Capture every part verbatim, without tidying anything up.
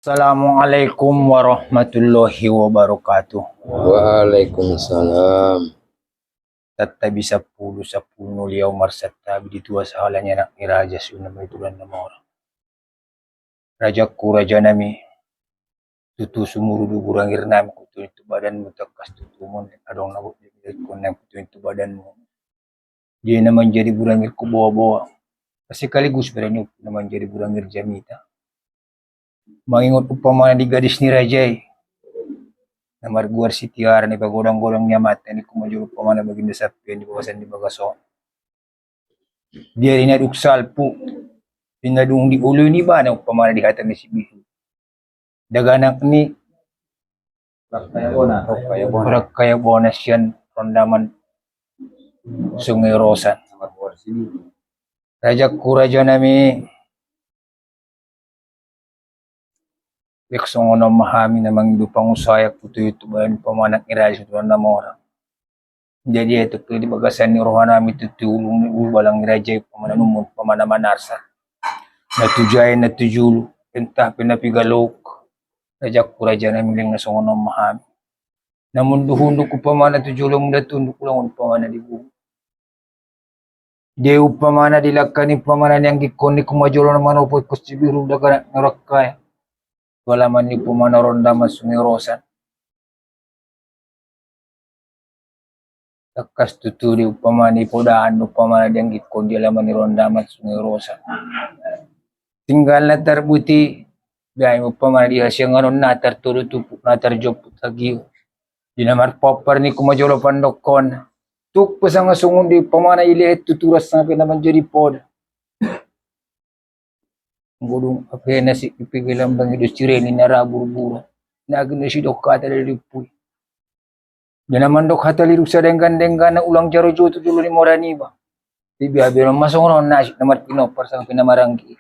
Assalamualaikum warahmatullahi wabarakatuh. Waalaikumsalam. Santabi sampulu, sampulu na uli au marsantabi di tua sahala ni anak ni raja, suhut na martulan na mora. Rajangku, rajanami, tutu sumuru do gurangir nami, hutuhon tu badanmu, tangkas tutu mon adong na boi dibaen nami, hutuhon tu badanmu. Dia na manjadi gurangir huboaboa, sekaligus berani na manjadi gurangir jamita. Mangingot umpamana di gadis ni raja i, na margoar si Tiara, na pagodang-godang ni amanta ni Kumajolo umpamana Baginda Sampian di bagasan di bagas on. Dia di na dung salpu, di na dung dioloi ibana umpamana di hata ni si Bihu. Daganak ni Rakkayabona sian Rondaman Sungai Rosan. Rajangku, rajanami, Baen songon on ma hami na mangido pangusaha, hutuhon tu badan umpamana anak ni raja, hutuhon na mora. Jadi, ia tu di bagasan ni roha nami, tutu ulu, ulu balang ni raja i umpamana nummon umpamana manarsar, na tu jae na tu julu, entah pe na piga louk. Rajangku, rajanami, leleng na songon on ma hami. Na munduk-unduk umpamana tu jolo, mundut-unduk ulang umpamana di bubu. Dia umpamana di langka ni umpamana ni anggikkon ni Kumajolo na manopothon si Bihu, daganak ni Rakkaya, tu alaman ni umpamana Rondaman Sungai Rosan. Tangkas tutu di umpamana i podaan umpamana di anggikkon di alaman ni Rondaman Sungai Rosan. Tinggal na tarbuti, baen umpamana di hasiangan on na tartolu tumpuk, na tarjomput hagio. Di na marpompar ni Kumajolo pandokkon. Tung pe sanga songon dia umpamana i lehet tu turas sanga pe na manjadi poda. Godung ape na si ipi gelam bangi do sireni na ra burbura. Na gin do sidok hata dari lipui. Dia na mandok hata liruk sadenggan-denggan na ulang jaro jo tu jolo ni mora niba. Di biabian on ma songon on nasib na marpinompar sanga pe na maranggi.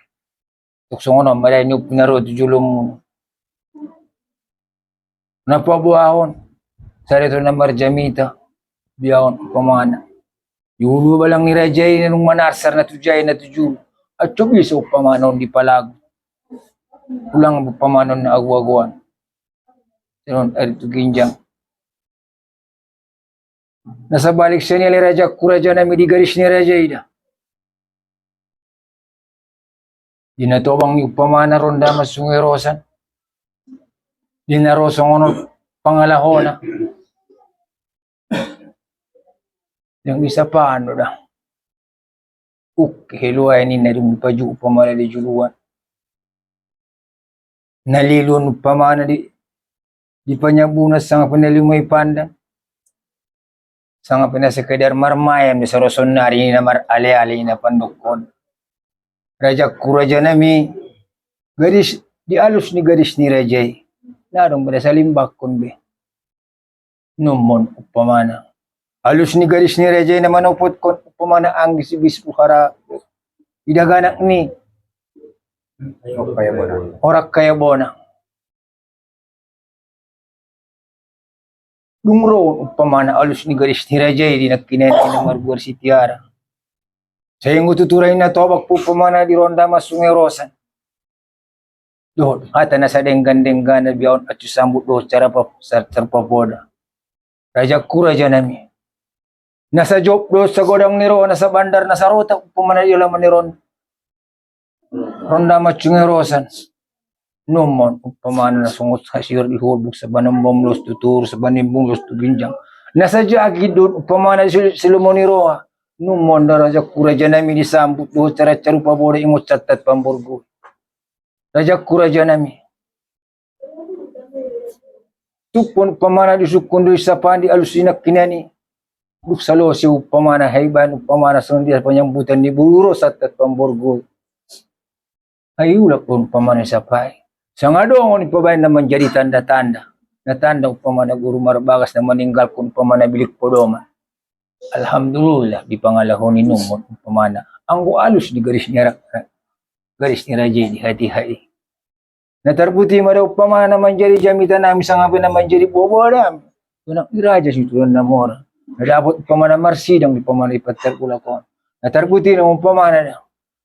Tung songon on ma dai ni umpi na ro tu jolomu. Na paboahon, sada tu na marjamita, biaon umpamana. Di ulu balang ni raja i na dung manarsar na tu jae na tu julu. Aco bisa umpamana on dipalagu. Ulang umpamana on na agu-aguan. Sian on ari tu ginjang. Na sabalik sian i ale rajangku, rajanami, di gadis ni raja i da. Di na tobang ni umpamana Rondaman Sungai Rosan. Di na ro songon on pangalahona. Yang bisa pano da. Uk, heloai ni na dung dipaju umpamana di juluan. Na lilu on umpamana di, di panyambunan sanga pe na lilu ma i pandan. Sanga pe na sekedar marmayam di saroson nari ni na marale-ale i na pandokkon. Rajangku, rajanami, gadis, di alus ni gadis ni raja i. Na adong be na salimbangkon be. Nummon umpamana. Alus ni gadis ni raja i na manopothon umpamana anggi si Bispu Hara. Di daganak ni Rakkayabona. Dung ro umpamana alus ni gadis ni raja i di nangkinan i na margoar si Tiara. Sai anggo tutu ra i na tobang pe umpamana di Rondaman Sungai Rosan. Dohot hata na sadenggan-denggan na biaon acu sambut dohot cara pa-, sar-, sarpapoda. Rajangku, rajanami. Na sajop dohot sagodang ni roha, na sabandar na sarota umpamana di alaman ni ron-, Rondaman Sungai Rosan. Nummon umpamana na songon hasior di holbung, sabanimbung los tu toru, sabanimbung los tu ginjang. Na sajagit dohot umpamana di sil-, silumo ni roha. Nummon da rajangku, rajanami, disambut dohot cara sarupa boda ingot santabi pamborgo. Rajangku, rajanami. Tung pe umpamana disungkun do i sapaan di alus ni nangkinan i. Dung salose umpamana, hai baen umpamana songon dia panyambutan ni boru ro santabi pamborgo. Ai ulak do umpamana disapai. Sanga adong on dipabaen na manjadi tanda-tanda. Na tanda umpamana boru marbagas na maninggalhon umpamana bilik podoman. Alhamdulillah, di pangalahon i nummon umpamana. Anggo alus di gadis ni ra-, gadis ni raja i di hatiha i. Na tarbuti ma da umpamana na manjadi jamita nami sanga pe na manjadi boaboa nami. Tu anak ni raja situlan na mora. Na dapot umpamana marsidang di umpamana di pantar ulak on. Na tarbuti na umpamana da.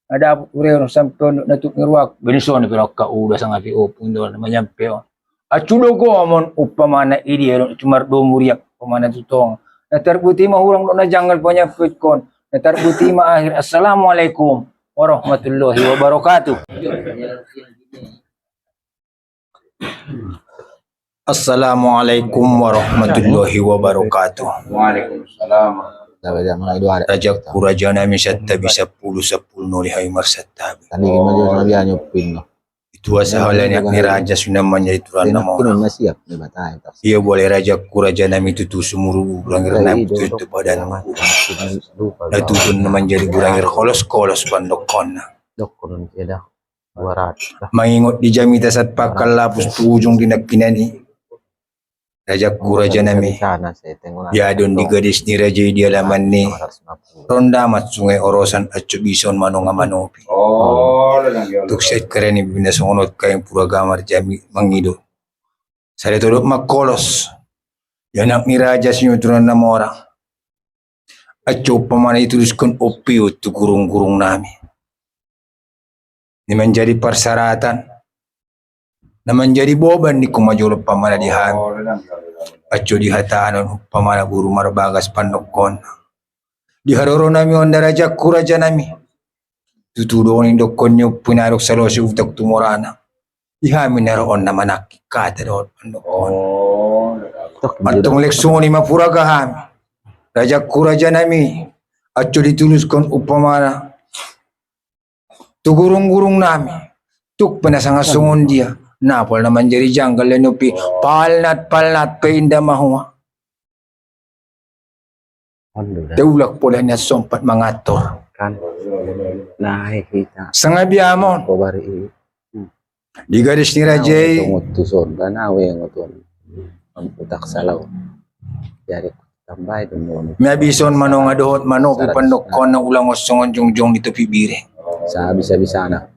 Na dapot hureon sampe on na tuk ni rohangku. Bani songon i pe na angka uda sanga pe ompung do na manyampe on. Acu do gomon umpamana i dia do acu mardomu riak umpamana tu tonga. Na tarboti ma hurang do na janggal panyampeon. Na tarboti ma akhir. Assalamualaikum warahmatullahi wabarakatuh. Assalamualaikum warahmatullahi wabarakatuh. Waalaikumsalam. Raja ku raja nami, santabi sampulu sampulu noli hami marsantabi. Itu asa halani ni raja suna manjadi tulang na mora. Ia boleh raja ku raja nami tutu sumuru burangir na putu itu badan. Na tutu na manjadi burangir holos kolos pandokonna. Mangingot di jamita sahat pangkal lapus tu ujung di nangkinan i. Raja ku raja nami. Ia adong di gadis ni raja i di alaman ni rondaman sungai orosan acu bison manonga manopi. Tuk sahat karen i bina songonot kain pura gamar jami mangido. Sada todop mangkolos. Ia anak ni raja sinuturan na mora. Acu umpamana ituduskon ompio tu gurung-gurung nami. Na manjadi parsaratan, na manjadi boban ni kumajolo umpamana di hami. Acu di hataon umpamana boru marbagas pandokon. Di haroro nami on da raja ku raja nami. Tutu do on indokon ni ompu na adong salosi utak tu morana. Di hami na ro on na manangki kata dohot pandokon. Antong lek songon i ma pura hami. Raja ku raja nami. Acu dituduskon umpamana tu gurung-gurung nami. Tuk pe na sanga songon dia. Na pol na manjadi janggal le nopi. Palnat palnat pe inda mahua. Teulak pola ni sompat mangatur. Sanga biamon. Di gadis ni raja i. Mabison manonga dohot manopi pandokon na ulang on songon jongjong di topi bire. Sabisa-bisana.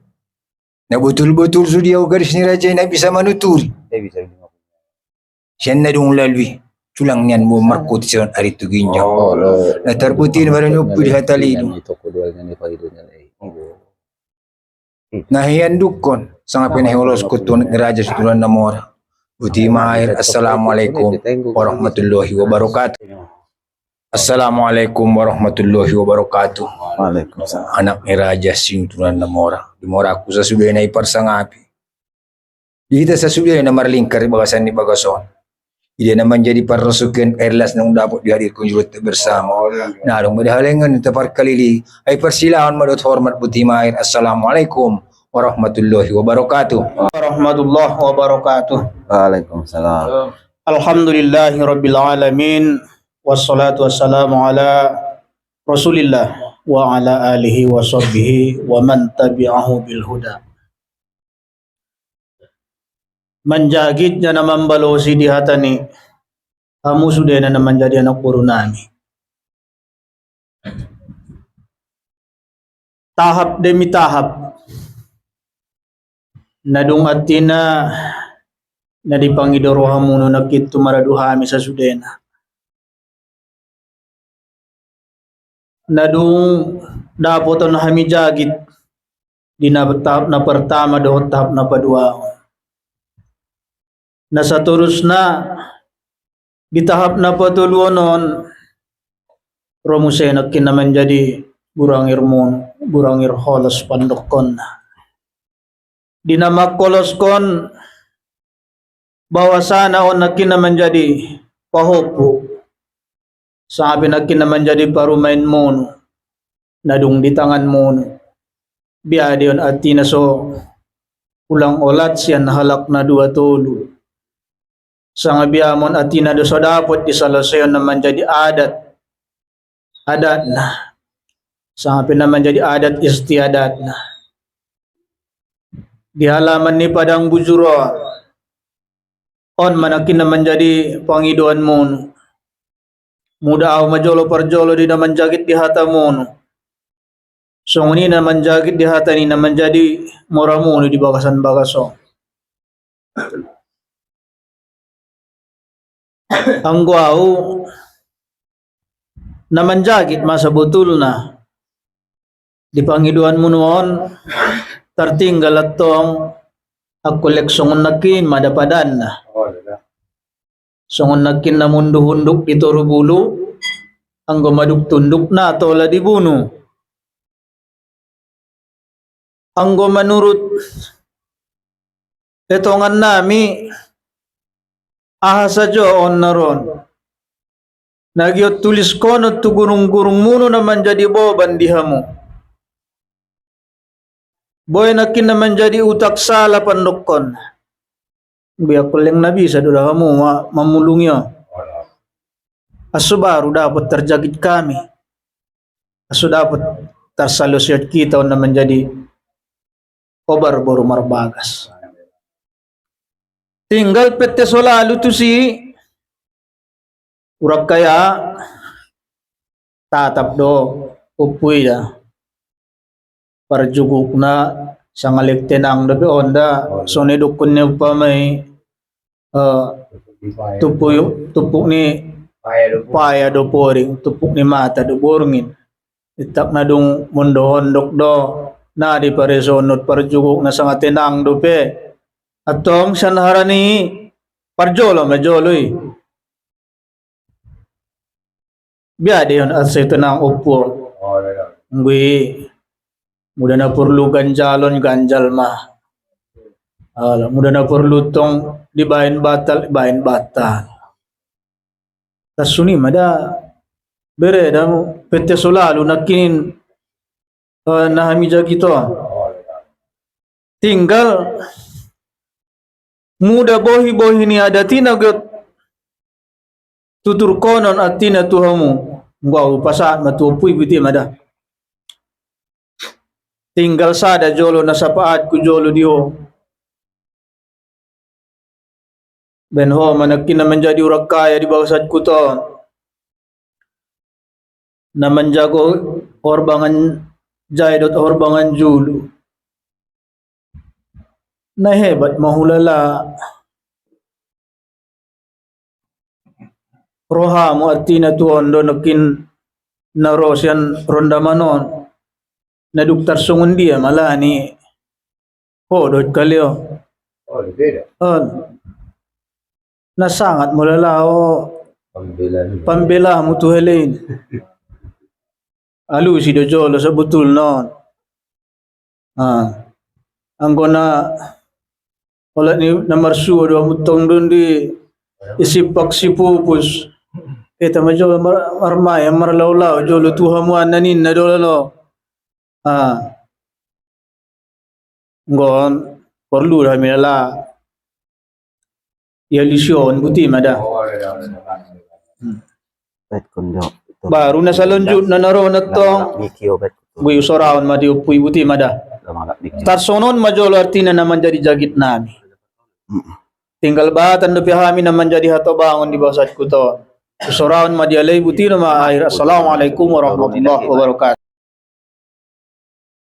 Na botul-botul sude au gadis ni raja i na bisa manuturi. Sian na dung lalu i tulang nian mo markuti sian ari tu ginjang. Na tarboti na badan ni ompu di hata lilu. Na hian dukon sanga pe na holoskon tu anak ni raja sinuturan na mora. Boti ma akhir. Assalamualaikum warahmatullahi wabarakatuh. Assalamualaikum warahmatullahi wabarakatuh. Waalaikumsalam. Anak ni raja sinuturan na mora. Di mora ku sasudena i parsangapi. Di hita sasudena na marlingkar di bagasan ni bagas on. Ida na manjadi parrosuken air las na dapot di hadirkon jurut bersama. Na adong ma di halengan ta parkalili. Ai parsilaon ma dohot hormat. Boti ma akhir. Assalamualaikum warahmatullahi wabarakatuh. Warahmatullahi wabarakatuh. Waalaikumsalam. Alhamdulillahi rabbil alamin. Wassalatu wassalamu ala Rasulillah wa ala alihi wa sahbihi wa man tabi'ahu bil huda. Manjagit jana mambalosi di hata ni hamu sudena na manjadi anak boru nami. Tahap demi tahap. Na dung artina na dipangido rohamuna nangkin tu maradu hami sasudena. Na dung dapoton hami jagit di na tahap na pertama dohot tahap na paduahon. Na satorusna di tahap na patoluhon on ro muse nangkin na manjadi burangir munu, burangir holos pandokonna. Di na mangkoloskon bahwasana on nangkin na manjadi pahompu. Sanga pe nangkin na manjadi parumaen munu. Na dung di tangan munu. Biade on artina so ulang olat sian halak na dua tolu. Sanga biamon artina do so dapot di saloseon na manjadi adat. Adatna. Sanga pe na manjadi adat istiadatna. Di halaman ni padang bujur on. On ma nangkin na manjadi pangidoan munu. Muda au ma jolo parjolo di na manjagit di hata munu. Songon i na manjagit di hata ni na manjadi mora munu di bagasan bagas on. Anggo au na manjagit ma sabotulna. Di pangidoanmuna on, tartinggal antong, anggo lek songon nangkin ma da padanna. Songon nangkin na munduk-unduk di toru bulu, anggo madung tunduk na tola dibunu. Anggo manurut etongannami, aha sajo on na ro on, na giot tuliskonon tu gurung-gurungmuna na manjadi boban di hamu. Boi nangkin na manjadi utak sala pandokkon. Biar koleng na bisa do da hamu ma-, mamulungi on. Aso baru dapat tarjagit kami. Aso dapat tarsalosihon hita on na manjadi obar boru marbagas. Tinggal pette solalu tusi, urang kaya tatap do, ompu i da. Parjugukna sanga lek tenang dope on da, songon na didokkon ni umpama i, eh, tumpuk, tumpuk ni pae do poring, tumpuk ni mata do borngin. Itak na dung mondok-ondok do, na dipareso on dohot parjugukna sanga tenang dope. Antong sian harani parjolo ma jolo i. Biar dia on asa tenang ompu. Nggi, muda na porlu ganjalon, ganjal ma. Ala, muda na porlu tong dibaen batal, baen batal. Tarsongon i ma da, bere da, pette solalu nangkin, eh, na hami jagit on. Tinggal muda bohi-bohi ni adat i na giot tuturkonon artina tu hamu. Nggo au pasahat ma tu ompu i, botima da. Tinggal sada jolo na sapaatku jolo di ho. Baen ho ma nangkin na manjadi urang kaya di bagasan huta on. Na manjago horbangan jae dohot horbangan julu. Na hebat ma hulala rohamu artina tu on do nangkin na ro sian rondaman on. Na dung tarsongon dia ma alani ho dohot kaleo. On. Na sangat ma hulala ho pambelamu tu helein. Alusi do jolo sabotulna on. Ah. Anggo na olat ni na marsuo do hamu tong dung di, disipuk sipupus. Hita ma jolo mar-, marmain marlaolao jolo tu hamu an na ninna do lalo. Ah. Nggon porlu do hami lala. Ia lisio on, botima da. Hmm. Baru na salanjutna na ro na tong. Boi husoraon ma di ompu i, botima da. Tarsongon on ma jolo artina na manjadi jagit nami. Tinggal Batan dope hami na manjadi hatobangon di bagasan huta on. Husoraon ma di ale i, botima ma akhir. Assalamualaikum warahmatullahi wabarakatuh.